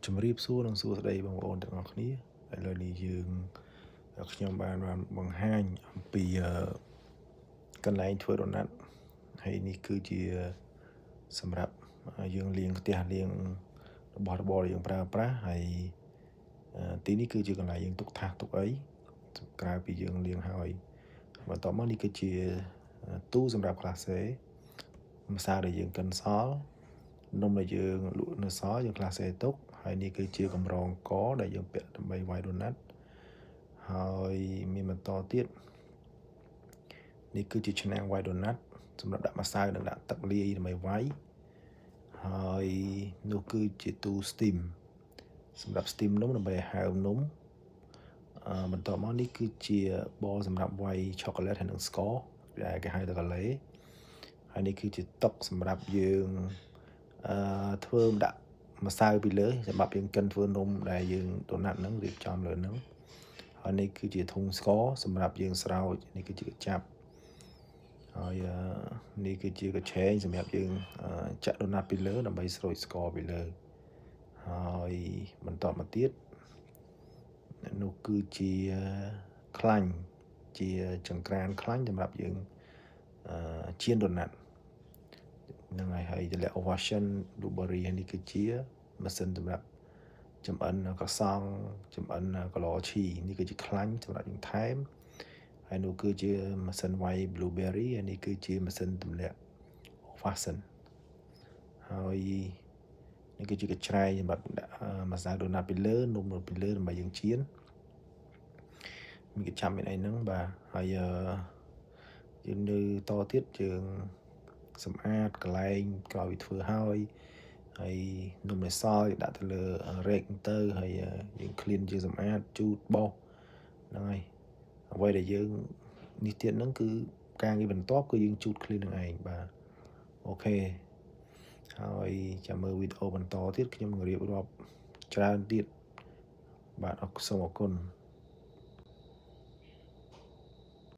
ជំរាបសួរនិងសួស្តីបងប្អូនទាំងអស់គ្នាឥឡូវនេះយើងខ្ញុំបានបានបង្ហាញអំពីកន្លែងធ្វើដូណាត់ហើយនេះគឺជាសម្រាប់យើងលាងខ្ទះលាងរបស់របរដែលយើងប្រើប្រាស់ហើយទីនេះគឺជាកន្លែងយើងទុកថាសទុកអីក្រៅពីយើងលាងហើយបន្ទាប់មកនេះគឺជាទូសម្រាប់ glace ម្សៅដែលយើងកិនសល់នំដែលយើងលក់នៅសល់យើង glace ទុកហើយនេះគឺជាកម្រងកដែលយើងពាក់ដើម្បីវាយដូណាត់ហើយមានបន្តទៀតនេះគឺជាឆ្នាំងវាយដូណាត់សម្រាប់ដាក់ម្សៅនិងដាក់ទឹកលាយដើម្បីវាយហើយនោះគឺជាទូ steam សម្រាប់ steam នំដើម្បីឲ្យហើមនំអឺបន្ទាប់មកនេះគឺជាបលសម្រាប់វាយ chocolate ហើយនិងស្ករដែលគេហៅថាកាឡេហើយនេះគឺជាតុសម្រាប់យើងអឺធ្វើដាក់ម្សៅពីលើសម្រាប់យើងកិនធ្វើនំដែលយើងដូណាត់ហ្នឹងរៀបចំលើហ្នឹងហើយនេះគឺជាធុងស្ករសម្រាប់យើងស្រោចនេះគឺជាកញ្ចាប់ហើយនេះគឺជាកញ្ឆេងសម្រាប់យើងចាក់ដូណាត់ពីលើដើម្បីស្រោចស្ករពីលើហើយបន្តមកទៀតនោះគឺជាខ្លាញ់ជាចង្ក្រានខ្លាញ់សម្រាប់យើងចៀនដូណាត់ហ្នឹងហើយហើយតម្លាក់ Ocean blueberry ហើយនេះគឺជាម៉ាស៊ីនសម្រាប់ចំអិនកសង់ចំអិនកឡឈីនេះគឺជាខ្លាញ់សម្រាប់យើងថែមហើយនោះគឺជាម៉ាស៊ីនវាយ blueberry ហើយនេះគឺជាម៉ាស៊ីនទម្លាក់ fashion ហើយនេះគឺជាកញ្ច្រែងសម្រាប់ដាក់ម្សៅដូណាត់ពីលើនំពីលើដើម្បីយើងចៀនមានកញ្ចាំមានអីហ្នឹងបាទហើយយើងនៅតទៀតយើងសម្អាតកន្លែងក្រោយពីធ្វើហើយហើយនំដែលសល់យើងដាក់ទៅលើរែកទៅហើយយើង clean យើងសម្អាតជូតបោសហ្នឹងហើយអ្វីដែលយើងនេះទៀតហ្នឹងគឺការងារបន្ទាប់គឺយើងជូត clean នឹងឯងបាទ OK ហើយចាំមើលវីដេអូបន្តទៀតខ្ញុំនឹងរៀបរាប់ច្រើនទៀតបាទអរសូមអរគុណ។